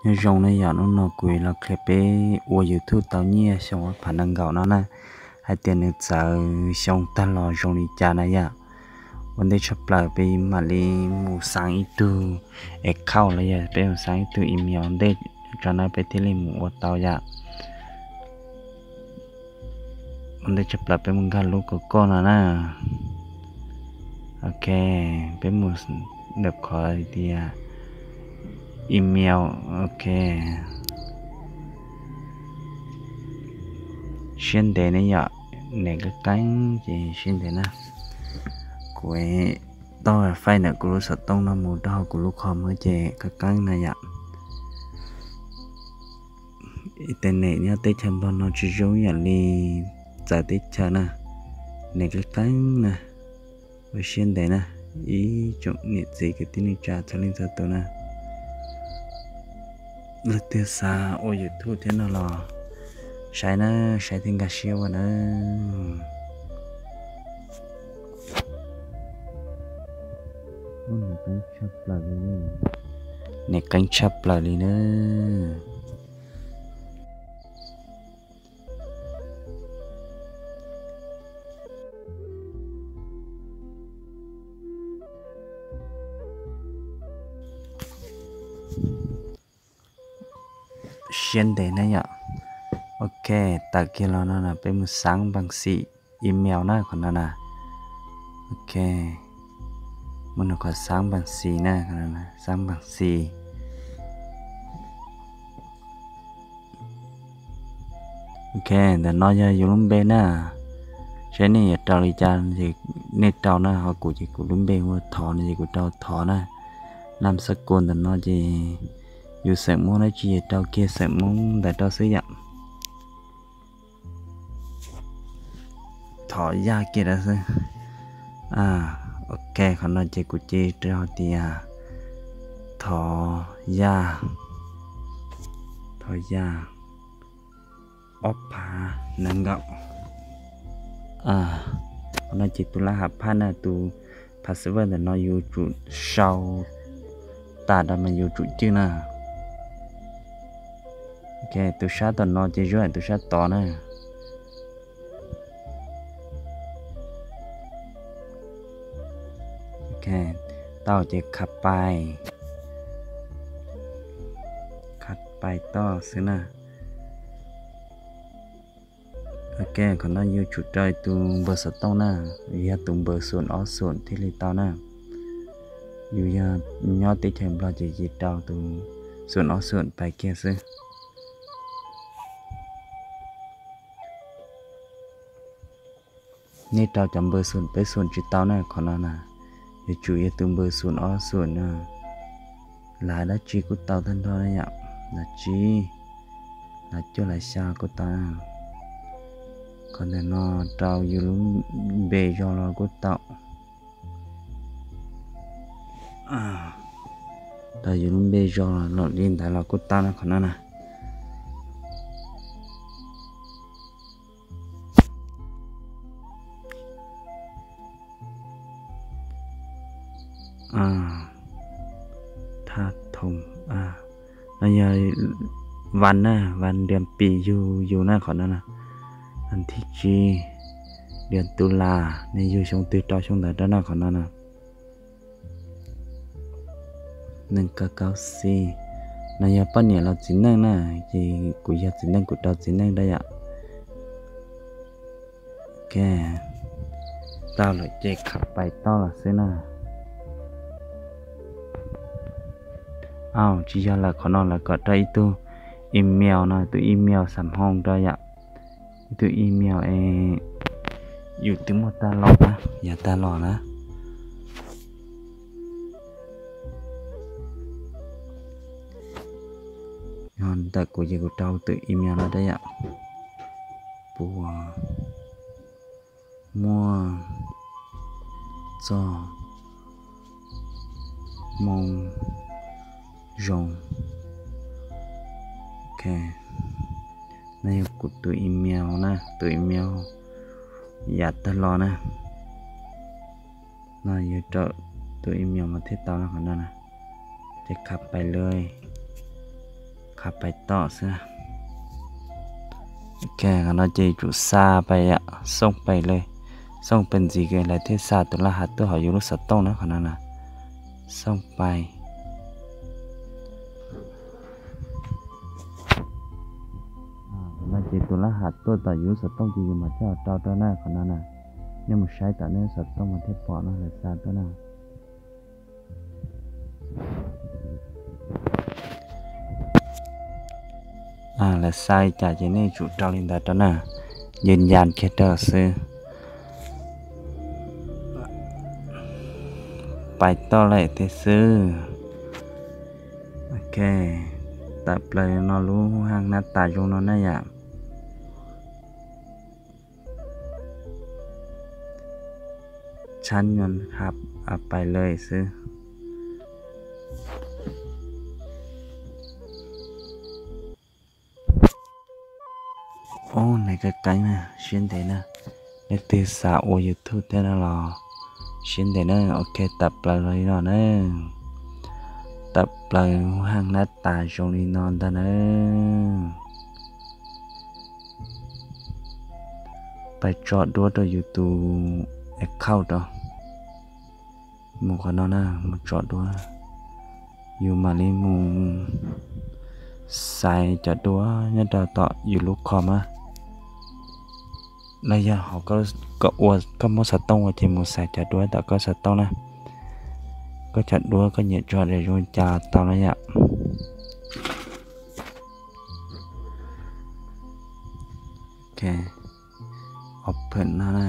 Nyob zoo na yom, hnub no kuv los qhia peb ua YouTube tau nyiaj xyoo ob phav nees nkaum no na, hais tias nws txawv xyoo tag los zoo li cas na yom. Ua ntej tshaj plaws peb mam li mus xav ib tug account los yog peb mus xav ib tug email ntej tso na peb thiaj li mus ua tau yom. Ua ntej tshaj plaws peb mus nkag lub kaum koj no na. Ok, peb mus ntawm qhov tias email. Ok, siab ntev ne yom, nws qeeb qeeb ces siab ntev na. Kuv tau faib ntawm kuv lub xov tooj no mus rau hauv kuv lub com ces qeeb qeeb na yom. Internet nyob teb chaws Nplog no tsis zoo yam li txawv teb chaws na, nws qeeb qeeb na. Ua siab ntev na, ib tsoom niam txiv kwv tij neej tsa txhua leej txhua tus na. Leej twg xav ua YouTube thiab no los saib na, saib thiab nkag siab ua na. Nws qeeb tshaj plaws li, nws qeeb tshaj plaws li na. Siab ntev na yom. Ok, tawm kiag los no na peb mus xav npas xis email na qhov no na. Ok, mus nws qhov xav npas xis na, xav npas xis. Ok, ntawm no yog yus lub npe na. Saib nej yuav rau li cas, nej rau na, ho kuv ces kuv lub npe hu ua Thov no ces kuv rau Thov na. Nam xab kus ntawm no ces yus xeem Hmoob dab tsi ces rau kiag xeem Hmoob ntawd rau xwb yom. Thov Yaj kiag rau xwb. Ok, qhov no ces kuv cia rau tias Thov Yaj, Thov Yaj ob phav nees nkaum. Qhov no ces tus lab ham phaj na, tus password ntawm no yus tsum sau tas rau mas yus tsum cwj na. Ok, tus sab tom no ces zuaj tus sab tod na. Ok, tau ces kha pais, kha pais toj xwb na. Ok, qhov no yus tsum rau tus npawb xov tooj na, yog tus npawb xoom ob xoom thiaj li tau na. Yus yog nyob teb chaws Nplog ces yus rau tus xoom ob xoom pais kiag xwb. Nej rau cov npawb xoom peb xoom tsis tau na, qhov no na yuav tsum yog tus npawb xoom ob xoom na. Lav dab tsi kuj tau tag nrho na yom, lav tsib, lav cuaj lav xya kuj tau na. Qhov ntawm no rau yus lub npe zog los kuj tau. Rau yus lub npe zog los li ntawd los kuj tau na qhov no na. Thaj Thoom, no yog vas na, vas diam pim yug yus na qhov no na. Vas thib tsib, diam tu las, nws yug xyoo twg rau xyoo ntawd rau na qhov no na. Neeg kaub kaub xij, no yog poj niam los txiv neej na, ces kuv yog txiv neej kuv rau txiv neej rau yom. Ok, tau lawm ces kha pais toj los xwb na. Au, tsis yog lawm, qhov no lawv kom rau ib tug email no, tus email xam hoo rau yom. Ib tug email es yus twb muaj tag los na, yog tag los na. Ntawm kuv ces kuv rau tus email no rau yom. Puas muaj txoj moo zoo. Ok, no yog kuv tus email na, tus email yav tag los na. No yog rau tus email mas thiaj tau na qhov no na. Ces kha pais lawm. Qhov pais tom xwb. Ok, qhov no ces yuav tsum xa pais, xooj pais li, xooj pais ntxiv lawv thiaj xa tus laj hav tuaj hauv yus lub xov tooj na, qhov no na. Xooj pais. No ces tus laj hav tuaj tom yus lub xov tooj ces yus mam coj rau rau na, qhov no na. Nej mus saib tom nej lub xov tooj mas thiaj pom no, lawv xa tuaj na. Lawv xa li cas ces nej tsum rau li ntawd rau na, yws yas kiag rau xwb. Pais toj lawm thiab xwb. Ok, tawm plaws no lub haj nab tas zoo no na yom. Tshab nyo hab pais lawm xwb. Ub, nws kab keeb na, siab ntev na. Leej twg xav ua YouTube thiab no los siab ntev na. Ok, tawm plaws los li no na. Tawm plaws haj nab tas zoo li no ntag na. Pais tso duab rau yus tus account rau. Mus qhov no na, mus tso duab. Yus mam li mus xaiv cov duab nyob rau tom yus lub com na. Los yog hauv koj ua, koj muab xov tooj ua ces mus xaiv cov duab tom koj xov tooj na. Koj cov duab koj nyiam tso daim zoo li cas los tau na yom. Ok, open no na.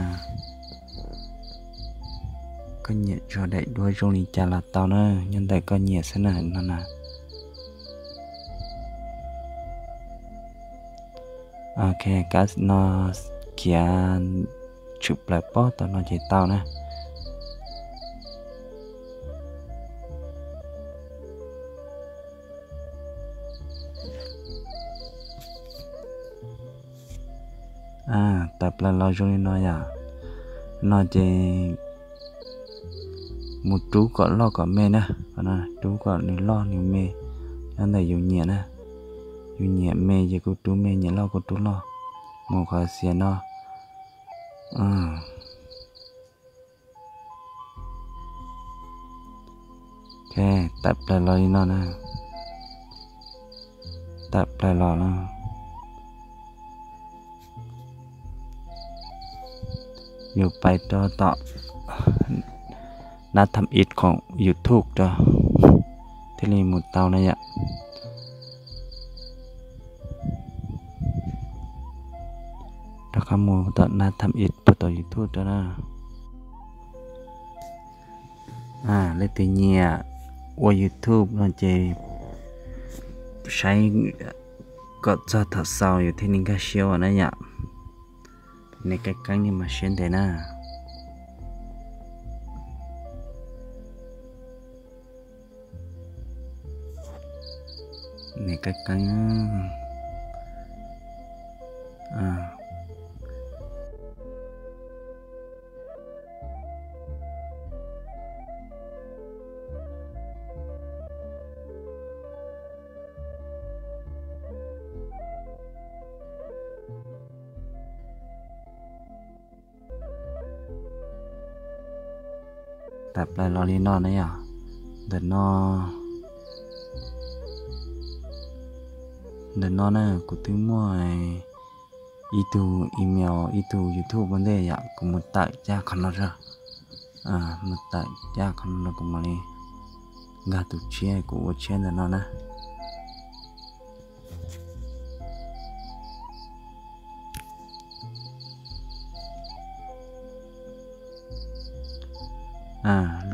Koj nyiam tso daim duab zoo li cas los tau na, nyob ntawm koj nyiam xwb na no na. Ok, kab no khiav tshwm plaws pob tom no ces tau na. Tawm plaws los zoo li no yom. No ces mus rub kom loj kom me na, rub kom nws loj nws me, nyob ntawm yus nyiam na. Yus nyiam me ces kuj rub me, nyiam loj kuj rub loj. Mus qhov xiav no. Ok, tawm plaws los li no na. Tawm plaws los no. Yus pais rau tom nab tham ib khoom YouTube rau thiaj li mus tau na yom. Rov qab mus tom nab tham ib puag tom YouTube rau na. Leej twg nyiam ua YouTube no ces saib kom txog thaum xaus yus thiaj li nkag siab ua na yom. Nws kab keeb li mas siab ntev na. Nws kab keeb. Tawm plaws los li no na yom. Ntawm no, ntawm no na kuv twb muaj ib tug email ib tug YouTube ua ntej yom, kuv mus tawm caj qhov no, mus tawm caj qhov no kuv mam li nkag tus tshiab kuv ua tshiab ntawm no na.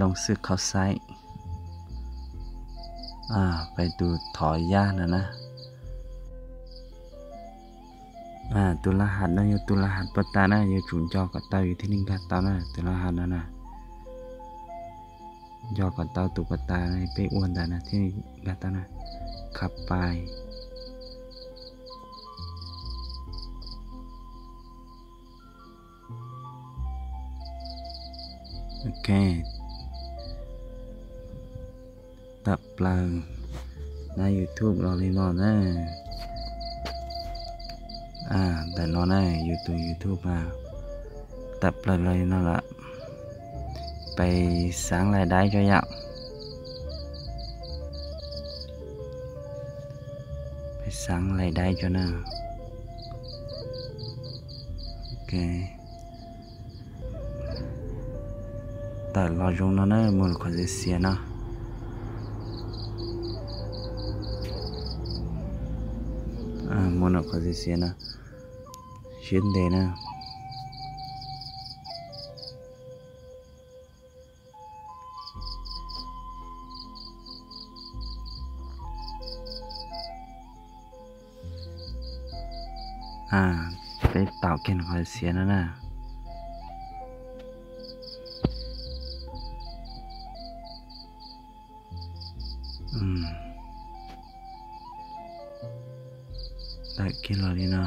Loo xwb khauv xaiv, peb tus thov yaj no na. Tus laj has no yog tus laj has puag ta na, yuav tsum nco kom tau yus thiaj li nkag tau na, tus laj has no na. Nco kom tau tus puag ta peb ua ntawd na thiaj nkag tau na. Kha pais. Ok, tawm plaws Hab YouTube los li no na. Ntawm no na, yus tus YouTube mas tawm plaws los li no lawm. Peb xaav lais daib tso yom. Peb xaav lais daib tso na. Tawm los zoo no na, mus qhov xiav xiav no. Mus qhov xiav xiav no, siab ntev na. Peb tau kiag qhov xiav no na. Tawm kiag los li no,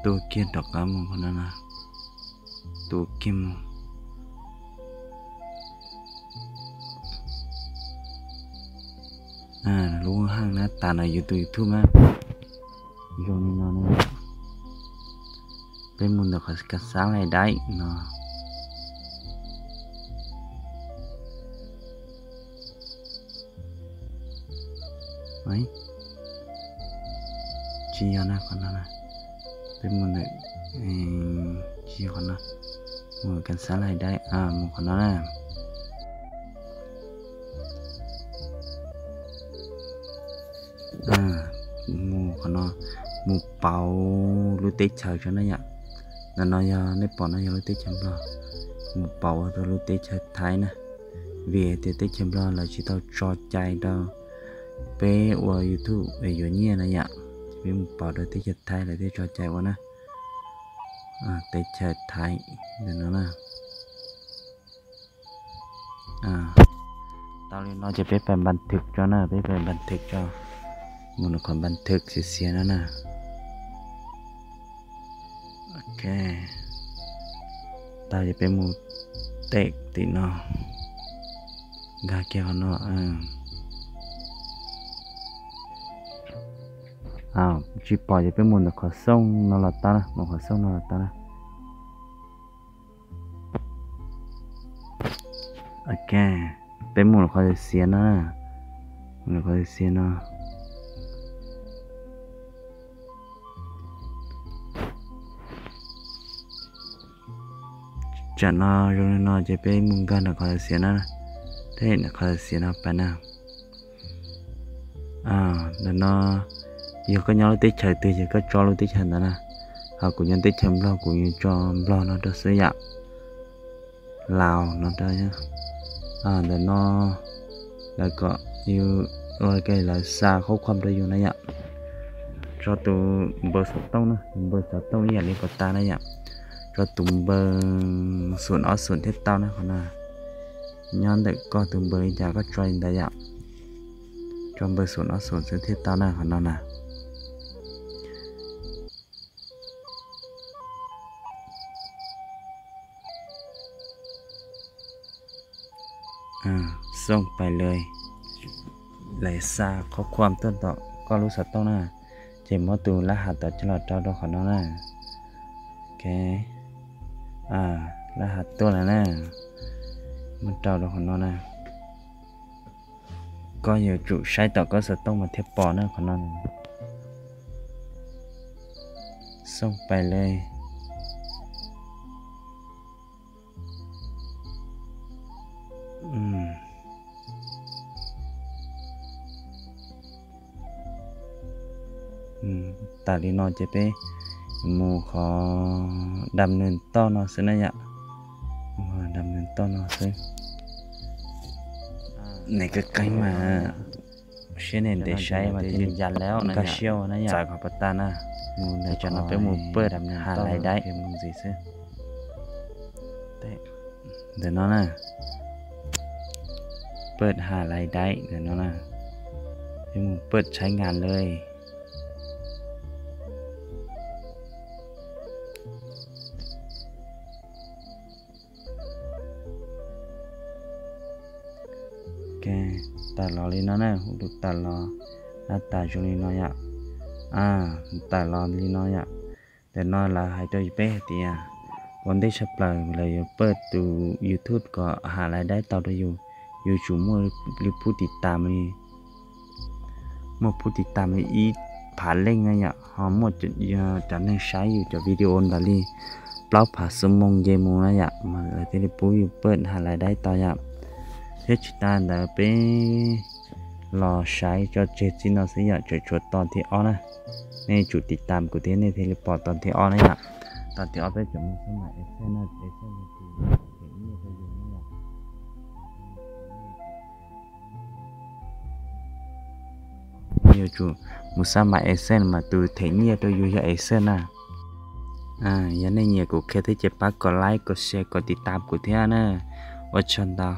tua kiag rov qab mus qhov no na, tua kiag mus. Lub haaj na, tas no yus tus YouTube na, zoo li no na. Peb mus ntawm qhov kas xav lais daib no. Tsis yog na, qhov no na. Peb mus ntawm, tsis yog qhov no. Mus kas xav lais daib, mus qhov no na. Mus qhov no, mus pauv lub teb chaws tso na yom. Ntawm no yog nej pom no yog lub teb chaws Nplog, mus pauv ua rau lub teb chaws Thaib na. Vim tias teb chaws Nplog lawv tsis tau tso cai rau peb ua YouTube yuav nyiaj na yom. Peb mus pauv rau teb chaws Thaib lawv thiaj tso cai ua na. Teb chaws Thaib ntawm no na. Tau li no ces peb pais npas thwm tso na, peb pais npas thwm tso. Mus nws qhov npas thwm xiav xiav no na. Ok, tau ces peb mus tej tim no, nkag kiag qhov no. Tsis pom ces peb mus ntawm qhov xooj no los tau na, mus qhov xooj no los tau na. Ok, peb mus qhov xiav no, mus qhov xiav no. Tsam no zoo li no ces peb mus nkag ntawm qhov xiav no, tej ntawm qhov xiav no pais na. Ntawm no yog koj nyob lub teb chaws twg ces koj tso lub teb chaws ntawd na. Ho kuv nyob teb chaws Nplog kuv yuav tso Nplog no rau xwb yom. Laus no rau. Ntawm no lawv kom yus ua ke lawv xa khuab khuam rau yus na yom. Tso tus npawb xov tooj na, tus npawb xov tooj ib yam li pos tas na yom. Tso tus npawb xoom ob xoom thiaj tau na qhov no. Nyob ntawm koj tus npawb li cas koj tso li ntawd yom. Tso npawb xoom ob xoom xwb thiaj tau na qhov no na. Xooj pais lawm, lawv xa khuab khuam tuaj tom koj lub xov tooj na, ces muab tus lab has tod coj los rau rau qhov no na. Ok, lab has tuaj lawm na, muab rau rau qhov no na. Koj yuav tsum saib tom koj xov tooj mas thiaj pom na qhov no. Xooj pais lawm. Tas li no ces peb mus qhov dam nws toj no xwb na yom. Dam nws toj no xwb. Nws kawg qeeg mas siab ntev ntev saib mas thiaj li ncaj lawm na, nkag siab na yom. Txawv qhov pas tas na, mus ntawm qhov no peb mus pawj has lais daib mus ntxiv xwb. Ntawm no na, pawj has lais daib ntawm no na, peb mus pawj tshaib ngas lawm. Ok, tas los li no na, hu tus tawm los, a, tawm zoo li no yom. A, tawm los li no yom. Ntawm no lawv hais rau peb hais tias ua ntej tshaj plaws lawv yuav pawj tus YouTube kom has lais daib tau rau yus, yus tsum muaj li phub tiv tam li, muaj phub tiv tam li ib phav leej na yom, ho muaj cov neeg saib yus cov video ntawd li plaub phav xuab moos nce mus na yom, mas lawv thiaj li pub yus pawj has lais daib tau yom. Thiab tsis tas ntawd peb los saib tso tseg txij no xwb yom, tseem tshuav tog thib ob na. Nej tsum tiv tam kuv thiab nej thiaj li pom tog thib ob na yom. Tog thib ob peb tseem mus xab mais Excel na, Excel yog tus them nyiaj rau yus na yom. Yuav tsum mus xab mais Excel mas tus them nyiaj rau yus yog Excel na. Yog nej nyiam kuv qhia thiab ces pab kom like, kom share, kom tiv tam kuv thiab na. Ua tsaug ntau.